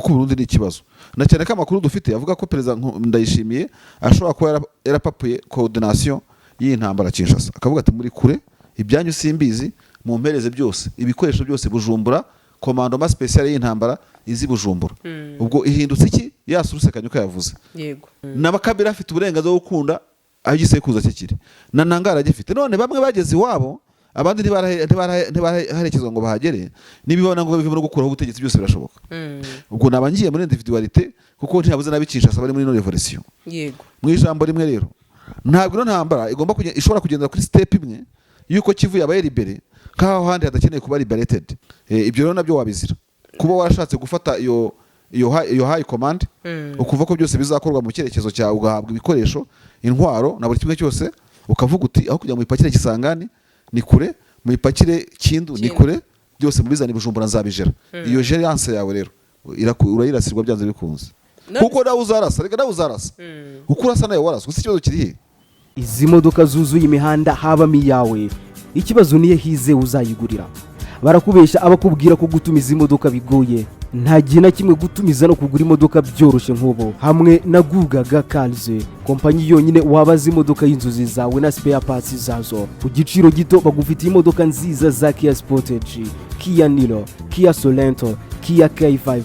Kuko Burundi ni ikibazo, na cyane ko amakuru dufite avuga ko Perezida Ndayishimiye ashobora kuba yarapapuye coordination y'iyi ntambara Kinshasa, akavuga ati: "Muri kure, ibyanyu simbizi, mumpereze byose, ibikoresho byose Bujumbura, commandement spécial y'intambara izi Bujumbura." Ubwo ihindutse iki? Ya source Kanyuka yavuze. N'abakabira afite uburenganzira bwo gukunda aho igisekuruza cye kiri, na Nangara agifite. None bamwe bageze iwabo, abandi ntibaraherekezwa ngo bahagere. Nibibona ngo bivemo no gukuraho ubutegetsi, byose birashoboka. Ubwo naba ngiye muri individualité, kuko ntiyabuze n'ab'i Kinshasa bari muri ino révolution. Mu ijambo rimwe rero, ntabwo ino ntambara igomba ishobora kugendera kuri step imwe yuko Kivu yabaye libérée nk'aho ahandi hadakeneye kuba liberated. Ibyo rero nabyo wabizira kuba warashatse gufata iyo high command, ukuva ko byose bizakorwa mu cyerekezo cyawe, ugahabwa ibikoresho, intwaro na buri kimwe cyose, ukavuga uti: "Aho kugira ngo muyipakire Kisangani ni kure, muyipakire Kindu ni Kindu. kure, byose mubizane Bujumbura, nzabijera." Iyo gérance yawe rero urayirasirwa byanze bikunze, kuko nawe uzarasa, reka nawe uzarasa, uko urasa nawe warasa gusa. Ikibazo kiri he? Izi modoka zuzuye imihanda habamo iyawe? Ikibazo niyo hize uzayigurira. Barakubeshya abakubwira ko gutumiza imodoka bigoye. Nta gihe na kimwe gutumiza no kugura imodoka byoroshye nk'ubu hamwe na Gugaga Cars, kompanyi yonyine wabaza imodoka y'inzozi zawe na spare parts zazo ku giciro gito. Bagufitiye imodoka nziza za Kia Sportage, Kia Niro, Kia Sorento, Kia K5,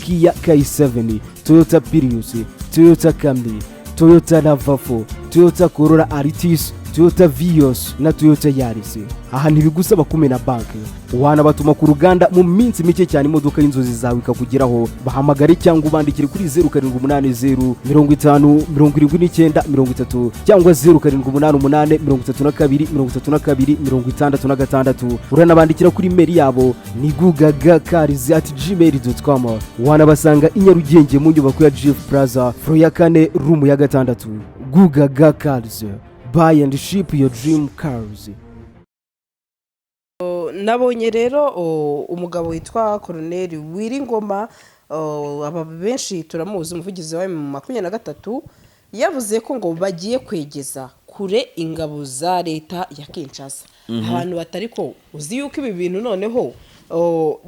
Kia K7, Toyota Prius, Toyota Camry, Toyota RAV4, Toyota Corolla Altis, Toyota Vios na Toyota Yaris. Aha ntibigusaba kumena banki, wanabatuma ku ruganda mu minsi mike cyane imodoka y'inzozi zawe ikakugeraho. Bahamagare cyangwa ubandikire kuri 0780507930 cyangwa 0788323266. Uranabandikira kuri email yabo ni gugagacars@gmail.com. Wanabasanga i Nyarugenge mu nyubako ya Jifu Plaza, floor ya kane, room ya gatandatu. Gugaga Cars, buy and ship your dream cars. Nabonye rero umugabo witwa Koroneri Wiringoma, aba benshi turamuzi, umuvugizi wa M23, yavuze ko ngo bagiye kwegeza kure ingabo za leta ya Kinshasa. Abantu batari ko uzi yuko ibi bintu noneho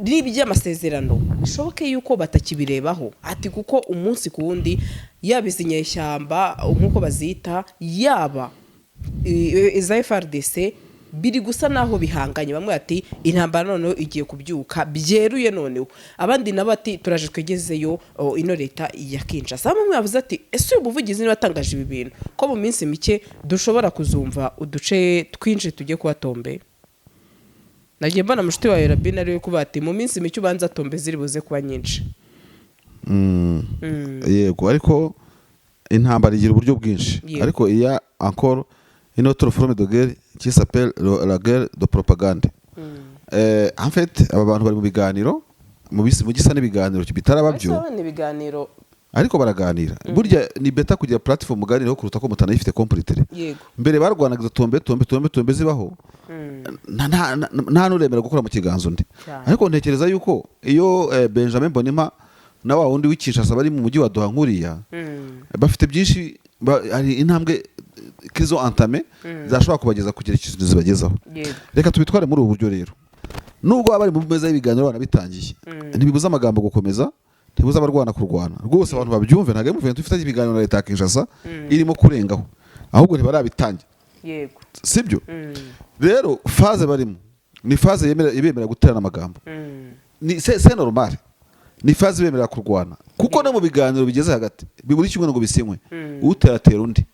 n'iby'amasezerano bishoboke yuko batakibirebaho, ati kuko umunsi ku wundi, yaba izi nyeshyamba nk'uko bazita, yaba iza FARDC, biri gusa naho bihanganye. Bamwe bati: "Intambara noneho igiye kubyuka byeruye noneho." Abandi nabo ati: "Turaje twegezeyo ino leta ya Kinshasa." Bamwe bavuze ati: "Ese uyu muvugizi niba atangaje ibi bintu, ko mu minsi mike dushobora kuzumva uduce twinshi tugiye kuba tombé?" Nagiye mbona mushuti wawe Rabine ariwe kuba ati: "Mu minsi mike ubanza tombé ziri buze kuba nyinshi." Yego, ariko intambara igira uburyo bwinshi. Ariko iya encore une autre forme de guerre qui s'appelle la guerre de propagande. En fait, aba bantu bari mu biganiro, mu gisa n'ibiganiro bitaraba byo. Ese ni ibiganiro? Ariko baraganira. Burya ni better kugira platform muganiraho kuruta ko mutanayifite completely. Mbere barwanaga izo tombé, tombé, tombé, tombé zibaho, nta n'uremera gukora mu kiganza undi. Ariko ntekereza yuko iyo Benjamin Bonima na wa wundi w'i Kinshasa bari mu mujyi wa Doha nkuriya, bafite byinshi, hari intambwe qu'ils ont entamé zashobora kubageza kugira ikintu zibagezaho. Reka tubitware muri ubu buryo rero. Nubwo baba bari mu meza y'ibiganiro banabitangiye, ntibibuza amagambo gukomeza, ntibibuza abarwana kurwana. Rwose abantu babyumve, ntabwo ari movement ifitanye ibiganiro na leta ya Kinshasa irimo kurengaho, ahubwo ntibarabitangira. Sibyo? Rero phase barimo ni phase ibemerera guterana amagambo. Ni c'est normal, ni phase ibemerera kurwana, kuko no mu biganiro bigeze hagati bibura kimwe ngo bisinywe, uteratera undi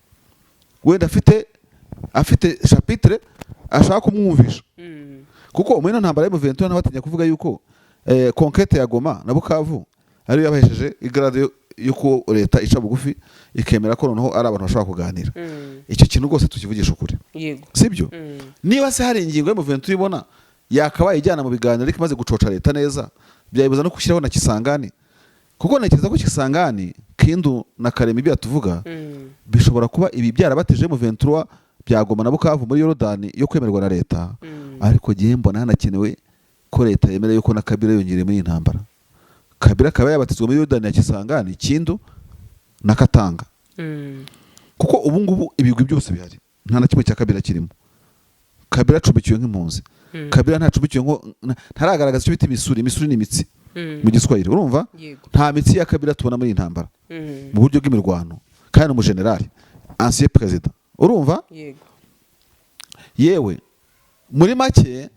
wenda afite chapitre ashaka kumwumvisha. Kuko muri ino ntambara y'M23 ntibatinya kuvuga yuko conquête ya Goma na Bukavu ariyo yabahesheje i grade yuko leta ica bugufi ikemera ko noneho ari abantu bashobora kuganira. Icyo kintu rwose tukivugisha ukuri. Sibyo? Niba se hari ingingo ya M23 ibona yakabaye ijyana mu biganiro, ariko imaze gucoca leta neza, byayibuza no gushyiraho na Kisangani, kuko ntekereza ko Kisangani, Kindu na Karemi ibyo tuvuga bishobora kuba ibi byarabateje M23 bya Goma na Bukavu muri Yorodani yo kwemerwa na leta. Ariko gihe mbona hanakenewe ko leta yemera yuko na Kabila yongereye muri iyi ntambara, Kabila akaba yabatizwa muri Yorodani ya Kisangani, Kindu na Katanga, kuko ubu ngubu ibigwi byose bihari, nta na kimwe cya Kabila kirimo. Kabila acumbikiwe nk'impunzi. Kabila ntacumbikiwe nko ntaragaragaza icyo bita imisuri. Imisuri ni imitsi. Mu Giswahili, urumva? Yego. Nta mitsi ya Kabila tubona muri iyi ntambara mu buryo bw'imirwano, kandi ni umujenerali, ancien président, urumva? Yego. Yewe, muri make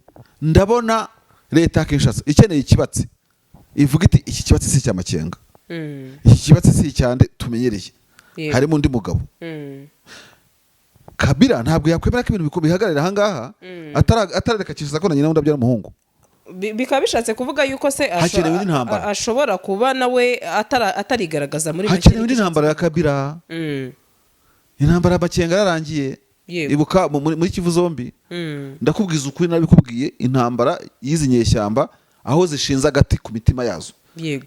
ndabona leta ya Kinshasa ikeneye ikibatsi ivuga iti: "Iki kibatsi si icya Makenga, iki kibatsi si icyande tumenyereye." Harimo undi mugabo. Kabila ntabwo yakwemera ko ibintu bihagararira ahangaha atarareka Kinshasa ko na nyina wundi abyara umuhungu. Bikaba bishatse kuvuga yuko se Hakenewe indi ntambara. ashobora kuba nawe atarigaragaza muri make. Hakenewe indi ntambara ya Kabila. Intambara ya Makenga yararangiye. Ibuka muri Kivu zombi. Ndakubwiza ukuri, nabikubwiye, intambara y'izi nyeshyamba aho zishinze agati ku mitima yazo,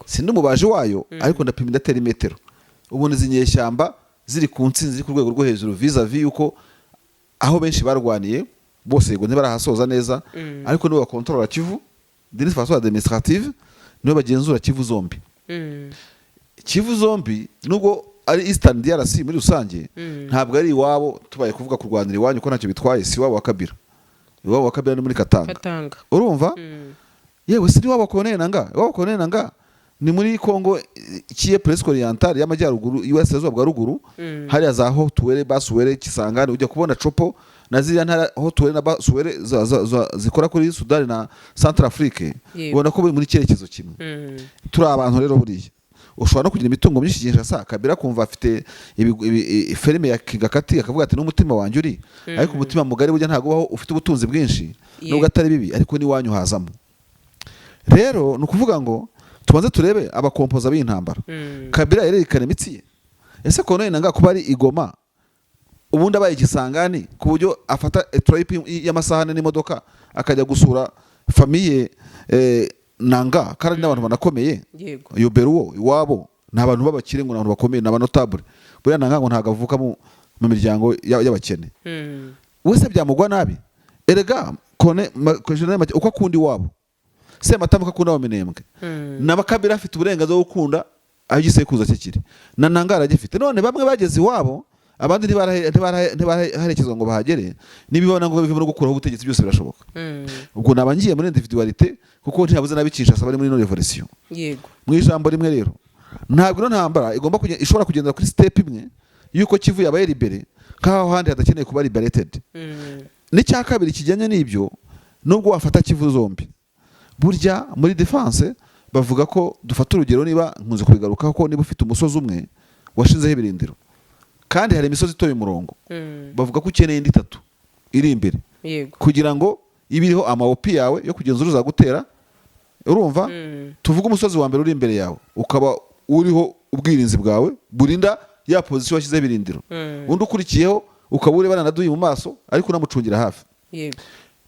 sindi umubaji wayo, ariko ndapima, ndatera imetero, ubona izi nyeshyamba ziri ku ntsinzi ziri ku rwego rwo hejuru vis-à-vis yuko aho benshi barwaniye bose, yego ntibarahasoza neza, ariko nibo bakontorora Kivu d'une façon administrative, nibo bagenzura Kivu zombi. Kivu zombi, nubwo ari Eastern DRC muri rusange, ntabwo ari iwabo. Tubaye kuvuga kurwanira iwanyu ko ntacyo bitwaye, si iwabo wa Kabila. Iwabo wa Kabila ni muri Katanga. Katanga. Urumva? Yewe, si iwabo wa Corneille Nangaa. Iwabo wa Corneille Nangaa ni muri Congo kiye presque oriental y'amajyaruguru, y'uburasirazuba bwa ruguru. Hariya za Haut-Uele, Bas-Uele, Kisangani, ujya kubona Tshopo na ziriya ntara Haut-Uele na Bas-Uele zikora kuri Sudani na Centrafrique. Ubona ko buri muri cyerekezo kimwe. Turi abantu rero, buriya ushobora no kugira imitungo myinshi Kinshasa, Kabila kumva afite ferme ya Kigakati, akavuga ati: "N'umutima wanjye uri." Ariko umutima mugari burya ntabwo ubaho ufite ubutunzi bwinshi, nubwo atari bibi, ariko n'iwanyu hazamo. Rero ni ukuvuga ngo tubanze turebe abakompoza b'intambara. Kabila yerekana imitsi ye. Ese Corneille Nangaa kuba ari igoma, ubundi abaye igisangani, ku buryo afata trip y'amasaha 4 n'imodoka akajya gusura famille Nangaa, kandi n'abantu banakomeye? Yoberuwo iwabo ni abantu b'abakire, ngo ni abantu bakomeye, ni aba notables. Buriya Nangaa ngo ntabwo avuka mu miryango y'abakene. Wese byamugwa nabi. Erega kone General Make uko akunda iwabo, Sematama uko akunda Minembwe, na Bakabira afite uburenganzira bwo gukunda aho igisekuruza cye kiri, na Nangaa aragifite. None bamwe bageze iwabo, abandi ntibaraherekezwa ngo bahagere. Nibibona ngo bivemo no gukuraho ubutegetsi, byose birashoboka. Ubwo naba ngiye muri individualité, kuko ntiyabuze n'abicisha bari muri ino revolution. Mu ijambo rimwe rero, ntabwo ino ntambara igomba ishobora kugendera kuri step imwe yuko Kivu yabaye libérée nk'aho ahandi hadakeneye kuba liberated. N'icya kabiri kijyanye n'ibyo, nubwo wafata Kivu zombi, burya muri defense bavuga ko, dufata urugero, niba nkunze kubigarukaho, ko niba ufite umusozi umwe washinzeho ibirindiro kandi hari imisozi itoye umurongo, bavuga ko ukeneye indi itatu iri imbere kugira ngo ibe iriho amawopi yawe yo kugenzura uzagutera, urumva? Tuvuge umusozi wa mbere uri imbere yawe ukaba uriho ubwirinzi bwawe burinda ya position washyizeho ibirindiro, undi ukurikiyeho ukaba urebana na duyi mu maso ariko unamucungira hafi.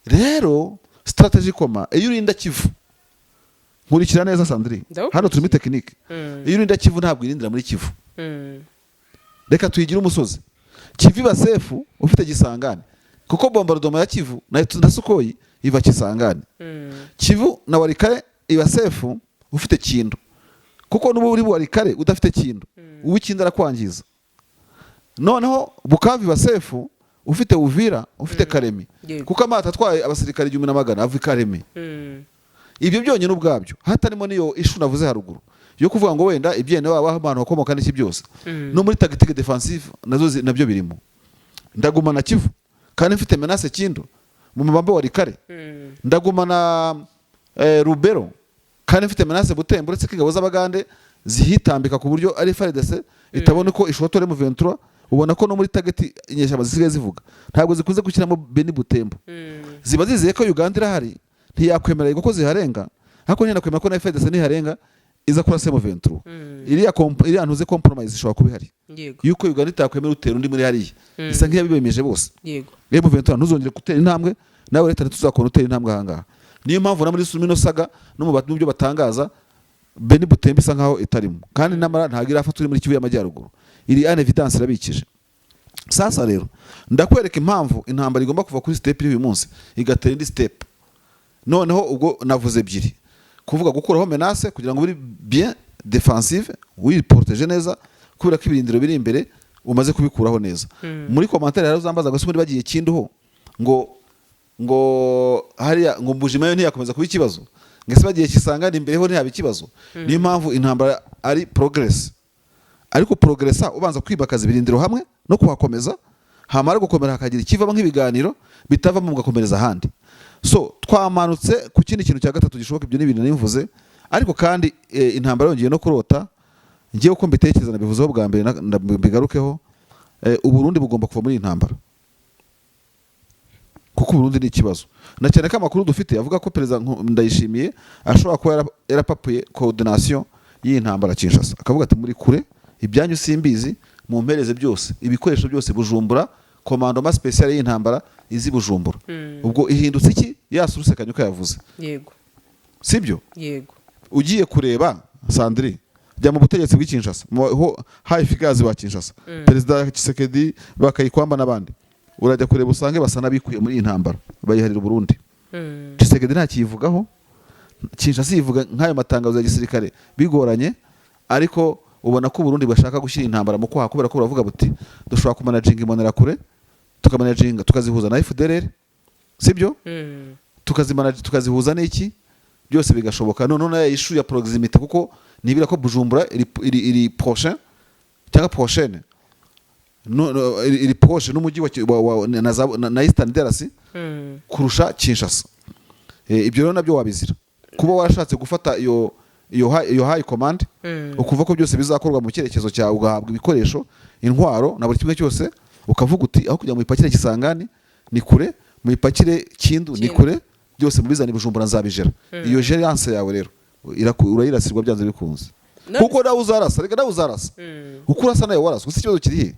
Rero strategy koma, iyo urinda Kivu, nkurikira neza Sandrine, Ndagukurikiye. hano turi muri technique. Iyo urinda Kivu ntabwo irindira muri Kivu. Reka tuyigire umusozi. Kivu iba safe ufite Gisangane, kuko bombardement ya Kivu na Sukhoi iva Kisangane. Kivu na Walikale iba safe ufite Kindu, kuko n'ubu uri Walikale udafite Kindu, uw'ikindu arakwangiza. Noneho Bukavu iba safe ufite Uvira, ufite Kalemi, kuko amato atwaye abasirikare 1100 ava i Kalemi. Ibyo byonyine ubwabyo, hatarimo n'iyo issue navuze haruguru yo kuvuga ngo wenda ibyene wabo, aho abantu bakomoka n'iki byose, no muri tactique défensive nazo nabyo birimo. Ndagumana Kivu kandi mfite menace Kindu mu mabambo Walikale. Ndagumana Rubero kandi mfite menace Butembo, uretse ko ingabo z'Abagande zihitambika ku buryo ari FARDC itabona uko ishotore mu 23. Ubona ko no muri target inyeshyamba zisigaye zivuga ntabwo zikunze gushyiramo Beni, Butembo. Ziba zizeye ko Uganda irahari, ntiyakwemera ko ziharenga, ariko ntiyanakwemera ko na FARDC niharenga iza kurasa M23. Iriya ntuze compromise ishobora kuba ihari yuko Uganda itakwemera utera undi muri hariya, isa nk'iyabibemeje bose. M23 ntuzongere gutera intambwe, nawe leta ntituzakubona utera intambwe ahangaha. Niyo mpamvu na muri Sumino Saga no mu byo batangaza, Beni, Butembo isa nkaho itarimo, kandi namara ntabwo irafata uri muri Kivu y'Amajyaruguru. Iri en évidence irabikije. Sasa rero ndakwereka impamvu intambara igomba kuva kuri step iri uyu munsi igatera indi step. Noneho ubwo navuze ebyiri: kuvuga gukuraho menace kugira ngo uri bien défensive, wiporteje neza, kubera ko ibirindiro biri imbere umaze kubikuraho neza. Muri commentaire hari uzambaza ngo ese ubundi bagiye Kinduho, ngo hariya ngo Mbujimayi ntiyakomeza kuba ikibazo, ngo Ngese bagiye Kisangani imbere ho ntihaba ikibazo? Niyo mpamvu intambara ari progress, ariko progressa ubanza kwibakaza ibirindiro hamwe no kuhakomeza, hamara gukomera hakagira ikivamo nk'ibiganiro, bitavamo mugakomereza ahandi. So twamanutse ku kindi kintu cya gatatu gishoboka. Ibyo ni ibintu nimvuze, ariko kandi intambara yongeye no kurota. Ngewe uko mbitekereza, nabivuzeho bwa mbere, mbigarukeho, Uburundi bugomba kuva muri iyi ntambara, kuko Uburundi ni ikibazo, na cyane ko amakuru dufite avuga ko Perezida Ndayishimiye ashobora kuba yarapapuye coordination y'iyi ntambara Kinshasa, akavuga ati: "Muri kure, ibyanyu simbizi, mumpereze byose, ibikoresho byose Bujumbura, commandement spécial y'intambara izi Bujumbura." Ubwo ihindutse iki? Ya source Kanyuka yavuze. Sibyo? Yego. Ugiye kureba, Sandri, jya mu butegetsi bw'i Kinshasa, mu ho high figures ba Kinshasa, Perezida Tshisekedi, bakayikwamba n'abandi, urajya kureba usange basa n'abikuye muri iyi ntambara, bayiharira Burundi. Tshisekedi ntakiyivugaho, Kinshasa yivuga nk'ayo matangazo ya gisirikare bigoranye, ariko ubona ko Burundi bashaka gushyira intambara mu kwaha, kubera ko buravuga buti: "Dushobora kumanaginga Imbonerakure, tukamanaginga, tukazihuza na FDLR, sibyo?" Tukazihuza n'iki, byose bigashoboka. Noneho nayo issue ya proximité, kuko nibira ko Bujumbura iri prochain cyangwa prochaine, no, iri proche n'umujyi wa, Ki- wa, wa, na, za- na, na Eastern DRC kurusha Kinshasa. Ibyo rero nabyo wabizira kuba warashatse gufata iyo high command, ukuva ko byose bizakorwa mu cyerekezo cyawe, ugahabwa ibikoresho, intwaro na buri kimwe cyose, ukavuga uti: "Aho kugira ngo muyipakire Kisangani ni kure, muyipakire Kindu ni Kindu. kure, byose mubizane Bujumbura, nzabijera." Iyo gérance yawe rero urayirasirwa byanze bikunze, kuko nawe uzarasa, reka nawe uzarasa, uko urasa nawe warasa gusa. Ikibazo kiri he?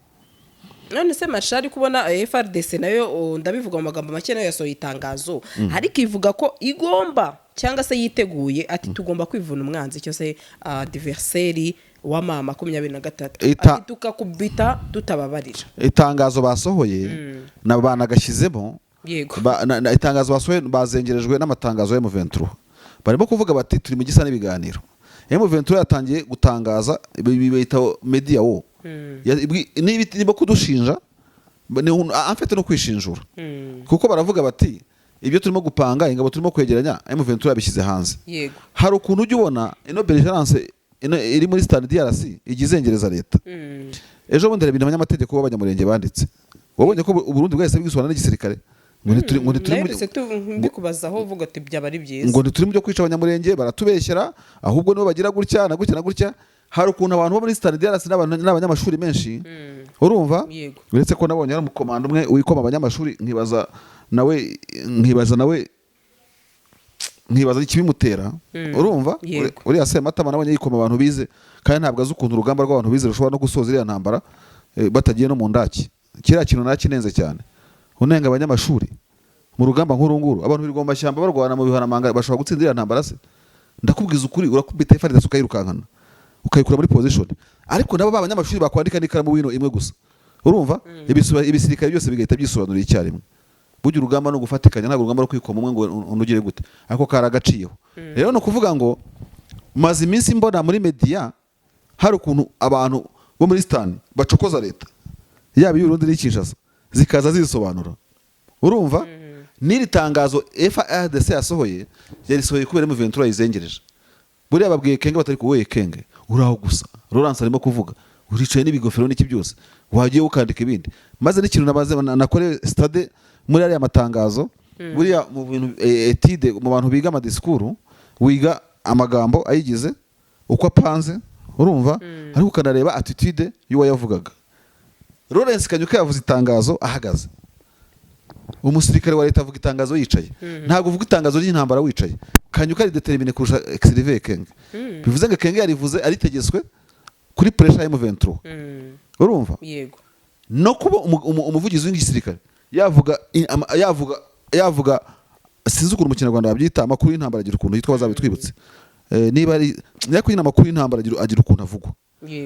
None se mashari, kubona FARDC nayo, ndabivuga mu magambo make, nayo yasohoye itangazo, ariko ivuga ko igomba cyangwa se yiteguye, ati tugomba kwivuna umwanzi, cyo se adversaire wa M23, ati tukakubita tutababarira. Itangazo basohoye na banagashyizemo itangazo basohoye bazengerejwe n'amatangazo ya M23. Barimo kuvuga bati: "Turi mu gisa n'ibiganiro." M23 yatangiye gutangaza ibi bita media wo. Niba kudushinja en fait no kwishinjura, kuko baravuga bati: "Ibyo turimo gupanga, ingabo turimo kwegeranya, M23 yabishyize hanze." Hari ukuntu ujya ubona ino belligérance ino iri muri Eastern DRC ijya izengereza leta. Ejo bundi hari ibintu abanyamategeko b'Abanyamurenge banditse, wabonye ko Uburundi bwahise bwisobanura n'igisirikare ngo ntituri Naherutse mbikubazaho, uvuga ati byaba ari byiza. Ngo ntituri mu byo kwica Abanyamurenge, baratubeshyera, ahubwo nibo bagira gutya na gutya na gutya. Hari ukuntu abantu bo muri Eastern DRC n'abanyamashuri menshi, urumva? Yego. Uretse ko nabonye hari umukomando umwe wikoma abanyamashuri, nkibaza nawe nkibaza ikibimutera, urumva? Yego. Uriya Sematama nabonye yikoma abantu bize, kandi ntabwo azi ukuntu urugamba rw'abantu bize rushobora no gusoza iriya ntambara batagiye no mu ndaki. Kiriya kintu nakinenze cyane, unenga abanyamashuri mu rugamba nk'uru nguru. Abantu birirwa mu mashyamba barwana mu bihanamanga, bashobora gutsinda iriya ntambara se? Ndakubwiza ukuri, urakubita FARDC ukayirukankana, ukayikura muri position, ariko nabo b'abanyamashuri bakwandika n'ikaramu wino imwe gusa, urumva, ibisirikare byose bigahita byisobanurira icyarimwe. Burya urugamba ni ugufatikanya, ntabwo urugamba rwo kwikoma umwe ngo unugire gute, ariko karagaciyeho. Rero ni ukuvuga ngo maze iminsi mbona muri media hari ukuntu abantu bo muri Eastern bacokoza leta, yaba iy'Uburundi n'iyi Kinshasa, zikaza zisobanura, urumva? N'iri tangazo FARDC yasohoye, yarisohoye kubera M23 yizengereje. Buriya babwiye Kenge batari kuwoye, Kenge uraho gusa, Lawrence arimo kuvuga, uricaye n'ibigofero n'iki byose, wagiye ukandika ibindi. Maze n'ikintu nabaze nakore stade muri ariya matangazo, buriya mu bintu étude mu bantu biga amadisikuru, wiga amagambo ayigize uko apanze, urumva, ariko ukanareba attitude y'uwayavugaga. Lawrence Kanyuka yavuze itangazo ahagaze. Umusirikare wa leta avuga itangazo yicaye? Ntabwo uvuga itangazo ry'intambara wicaye. Kanyuka ari déterminé kurusha Sylvain Kenge. Bivuze ngo Kenge yarivuze aritegetswe kuri pressure ya M23, urumva? Yego. No kuba umuvugizi w'igisirikare yavuga yavuga, sinzi ukuntu mu Kinyarwanda babyita, amakuru y'intambara agira ukuntu yitwa, bazabitwibutse. Niba ari ariko nyine amakuru y'intambara agira ukuntu avugwa,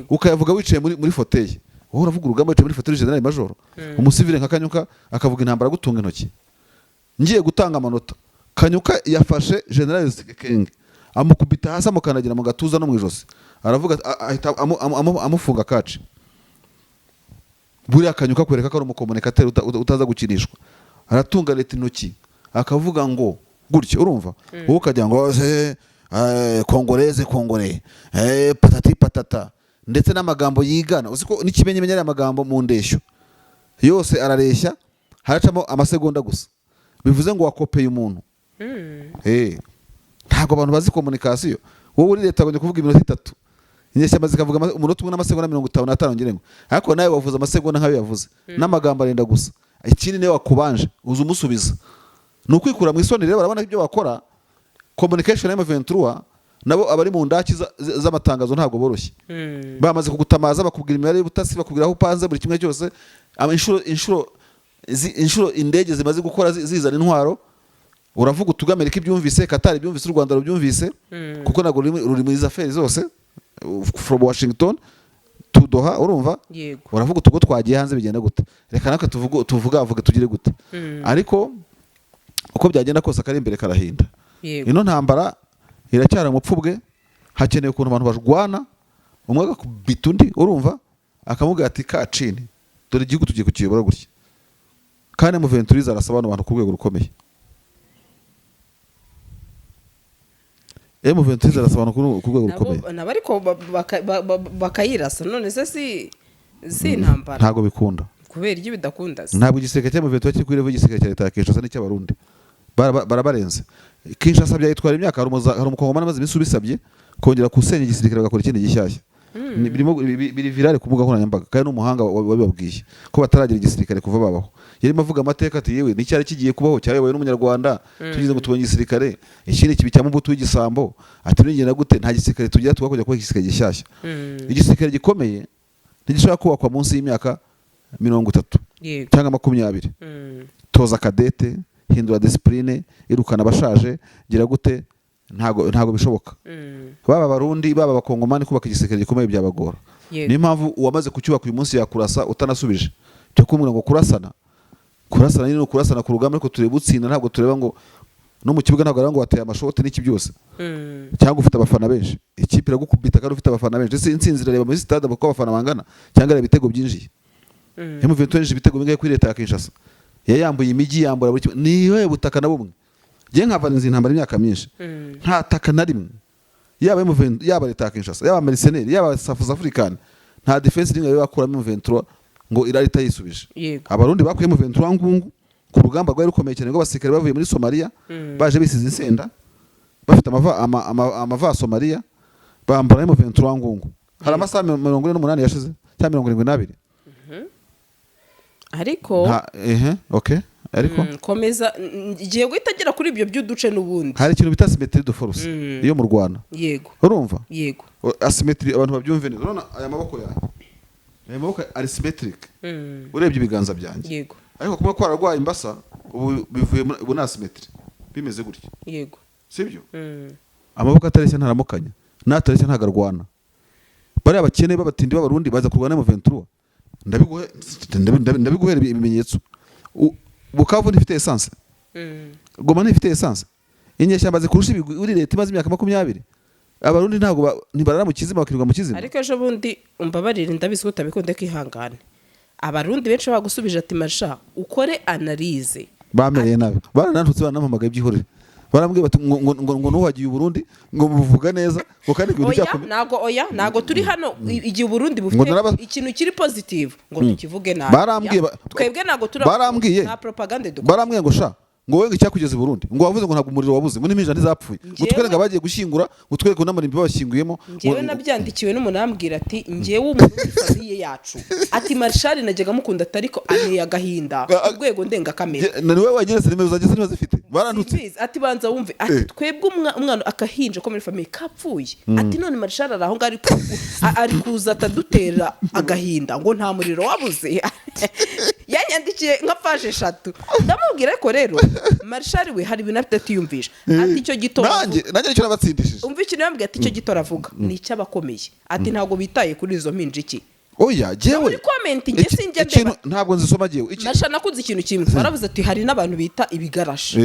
ukayavuga wicaye muri fauteuil. Wowe uravuga urugamba wicaye muri fauteuil, general major? Umusivile nka Kanyuka akavuga intambara gutunga intoki. Ngiye gutanga amanota, Kanyuka yafashe general Kenge amukubita hasi, amukandagira mu gatuza no mu ijosi, aravuga ahita amufunga kaci. Buriya Kanyuka kwereka ko ari umucommunicateur utaza gukinishwa. Aratunga leta intoki akavuga ngo Gutyo urumva wowe ukagira ngo congolaise, congolais, patati patata, ndetse n'amagambo yigana. Uzi ko n'ikimenyamenya ari amagambo mu ndeshyo yose arareshya, haracamo amasegonda gusa, bivuze ngo wakopeye umuntu. Ntabwo abantu bazi communication. Wowe uri leta wagomba kuvuga iminota 3, inyeshyamba zikavuga umunota umwe n'amasegonda 55, ngira ngo. Ariko nawe wavuze amasegonda nk'ayo yavuze, n'amagambo arenda gusa. Ikindi, niwe wakubanje uza umusubiza, ni ukwikura mu isoni. Rero barabona ibyo bakora, communication ya M23, nabo abari mu ndaki z'amatangazo ntabwo boroshye. Bamaze kugutamaza, bakubwira imibare y'ubutasi, bakubwira aho upanze, buri kimwe cyose, inshuro indege zimaze gukora zizana intwaro. Uravuga utuga Amerika ibyumvise, Qatar ibyumvise, u Rwanda rubyumvise, kuko ntabwo ruri muri izo affaires zose, from Washington to Doha, urumva? Yego. Uravuga utugo twagiye hanze, bigenda gute? Reka natwe tuvuge, tuvuga tugire gute? Ariko uko byagenda kose, akari imbere karahinda. Ino ntambara iracyari umupfubwe. Hakenewe ukuntu abantu barwana, umwe agakubita undi, urumva, akamubwira ati: "Kacini, dore igihugu tugiye kukiyobora gutya." Kandi M23 arasaba bano bantu ku rwego rukomeye. M23 arasaba abantu ku rwego rukomeye. Nabo ariko bakayirasa. None se si intambara? Ntabwo bikunda. Kubera ibyo bidakunda se? Ntabwo igisirikare cya M23 kiri kuri level y'igisirikare cya leta ya Kinshasa n'icy'Abarundi. Barabarenze. Kinshasa byayitwara imyaka. Hari umukongomani amaze iminsi ubisabye kongera gusenya igisirikare, bagakora ikindi gishyashya. Biri virale ku mbuga nkoranyambaga, kandi n'umuhanga wabibabwiye ko bataragira igisirikare kuva babaho. Yarimo avuga amateka ati: "Yewe, n'icyari kigiye kubaho cyayobowe n'umunyarwanda, tugize ngo tubonye igisirikare, ikindi kibi cya Mobutu w'igisambo." Ati: "Nigenda gute? Nta gisirikare tugira, tugakujya kubaka igisirikare gishyashya." Igisirikare gikomeye ntigishobora kubakwa munsi y'imyaka 30 cyangwa 20. Toza cadets, hindura discipline, irukana abashaje, gira gute, ntago bishoboka. Baba Abarundi, baba Abakongomani, kubaka igisirikare gikomeye byabagora. Niyo mpamvu uwamaze kucyubaka uyu munsi yakurasa utanasubije. Cyo kumubwira ngo kurasana, kurasana nyine ni ukurasana ku rugamba, ariko tureba utsinda, ntabwo tureba ngo no mu kibuga, ntabwo areba ngo wateye amashoti n'iki byose cyangwa ufite abafana benshi. Ikipe iragukubita kandi ufite abafana benshi. Ese intsinzi irareba muri stade uko abafana bangana, cyangwa ireba ibitego byinjiye? M23 yinjije ibitego bingahe kuri leta ya Kinshasa? Yayambuye imijyi, yambura buri kimwe, niwe butaka na bumwe. Njye nkava inzi intambara imyaka myinshi, nta taka na rimwe, yaba M23, yaba leta ya Kinshasa, yaba mercenaires, yaba South African, nta defense rimwe bari bakuramo M23 ngo irari itayisubije. Abarundi bakuye M23 ngungu ku rugamba rwari rukomeye cyane, ngo abasirikare bavuye muri Somalia baje bisize insenda, bafite amava Somalia, bambara M23 ngungu. Hari amasaha 48 yashize cyangwa 72. Ariko Nta, ehe, okay, ariko komeza, ngiye guhita agera kuri ibyo by'uduce n'ubundi. Hari ikintu bita asymétrie de force iyo mu Rwanda. Urumva? Yego. Asymétrie, abantu babyumve neza. Urabona aya maboko yanjye, aya maboko ari symetric urebye ibiganza byanjye. Ariko kuba kwararwaye imbasa, ubu bivuye ubu ni asymétrie, bimeze gutya. Sibyo? Amaboko atareshya ntaramukanya, n'atareshya ntago arwana. Bariya bakene b'abatindi b'Abarundi baza kurwana na M23, ndabiguhera ibimenyetso. Bukavu ntifite essence, Goma ntifite essence, inyeshyamba zikurusha ibigwi uri leta imaze imyaka 20. Abarundi ntabwo ntibarara mu kizima, bakirirwa mu kizima. Ariko ejo bundi, umbabarire, ndabizi ko utabikunda, kwihangane, Abarundi benshi bagusubije ati: "Marsha, ukore analyse." Bamereye nabi, baranantutse, baranampamagaye byihorere, barambwiye bati ngo nuhagiye Uburundi, ngo muvuga neza, ngo kandi ibintu Oya. byakomeye. Ntago, oya, ntago turi hano igihe Uburundi Ngo bufite ikintu kiri positive ngo tukivuge nabi. Barambwiye Ya, twebwe ntago turi barambwiye. nta propaganda dukora. Barambwiye ngo: "Sha," ngo, "wowe ngo icyakugeza i Burundi, ngo wavuze ngo ntabwo umuriro wabuze, ngo n'impinja ntizapfuye, ngo Njyewe- twereke abagiye gushyingura, ngo twereke n'amarimbi babashyinguyemo." Njyewe nabyandikiwe n'umuntu, arambwira ati: "Njyewe umuntu muri famille yacu," ati, "Marshal najyaga mukunda, ati ariko anteye agahinda ku rwego ndengakamere." Ni wowe wageretse nimero zanjye, niba zifite, barantutse. Simbizi. Ati: "Banza wumve," ati, "twebwe umwana akahinja ko muri famille kapfuye," ati, "none Marshal ari aho ngaho ari kuza atadutera agahinda ngo nta muriro wabuze." Yanyandikiye nka page 3. Ndamubwira: "Ariko rero Marshal we hari ibintu afite atiyumvisha," ati, "icyo gitoro Nanjye nicyo nabatsindishije. Umva ikintu yambwiye, ati: "Icyo gitoro avuga ni icy'abakomeye," ati, "ntabwo bitaye kuri izo mpinja iki." Oya, jyewe Muri comment njye sinjya ndeba. Ntabwo nzisoma jyewe. Masha, nakunze ikintu kimwe baravuze, ati hari n'abantu bita ibigarasha.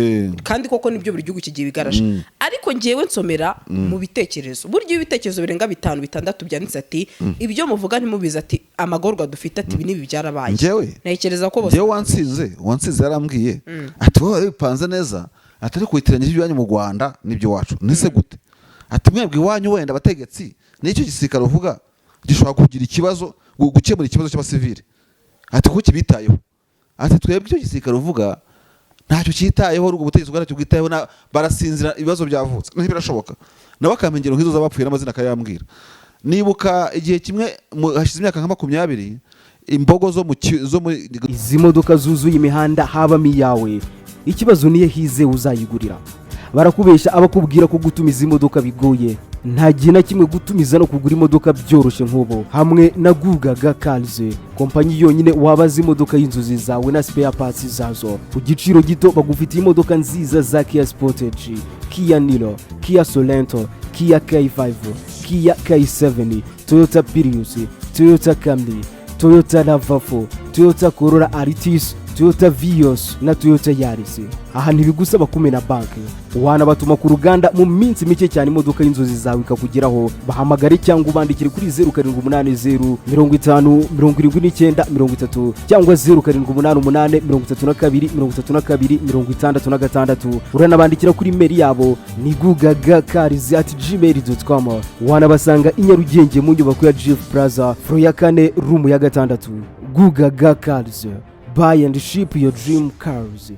Kandi koko nibyo, buri gihugu kigira ibigarasha. Ariko ngewe nsomera mu bitekerezo. Burya iyo ibitekerezo birenga bitanu, bitandatu byanditse ati: "Ibyo muvuga ntimubizi," ati, "amagorwa dufite," ati, "ibi n'ibi byarabaye." Njyewe Ntekereza ko bose njyewe wansinze yarambwiye ati: "Wowe wari bipanze neza." Atari kuyitiranyije iby'iwanyu mu Rwanda n'iby'iwacu. Nise gute? Ati mwebwe iwanyu wenda abategetsi n'icyo gisirikare uvuga gishobora kugira ikibazo, gukemura ikibazo cy'abasivili, ati kuko kibitayeho. Ati twebwe icyo gisirikare uvuga ntacyo cyitayeho, ubwo butegetsi bwa ntacyo bwitayeho, barasinzira ibibazo byavutse. Ntibirashoboka. Nawe akampa ingero nk'izo z'abapfuye n'amazina akayambwira. Nibuka igihe kimwe, hashize imyaka nka 20, imbogo zo muri Izi modoka zuzuye imihanda habamo iyawe? Ikibazo niyo hize uzayigurira. Barakubeshya abakubwira ko gutumiza imodoka bigoye. Nta gihe na kimwe gutumiza no kugura imodoka byoroshye nk'ubu hamwe na Gugaga Cars, kompanyi yonyine wabaza imodoka y'inzozi zawe na spare parts zazo ku giciro gito. Bagufitiye imodoka nziza za Kia Sportage, Kia Niro, Kia Sorento, Kia K5, Kia K7, Toyota Prius, Toyota Camry, Toyota RAV4, Toyota Corolla Altis, Toyota Vios na Toyota Yaris. Aha ntibigusaba kumena banki, wanabatuma ku ruganda mu minsi mike cyane imodoka y'inzozi zawe ikakugeraho. Bahamagare cyangwa ubandikire kuri 0780507930 cyangwa 0788323266. Uranabandikira kuri email yabo ni gugagacars@gmail.com. Wanabasanga i Nyarugenge mu nyubako ya GF Plaza, floor ya kane, room ya gatandatu. Gugaga Cars, buy and ship your dream cars.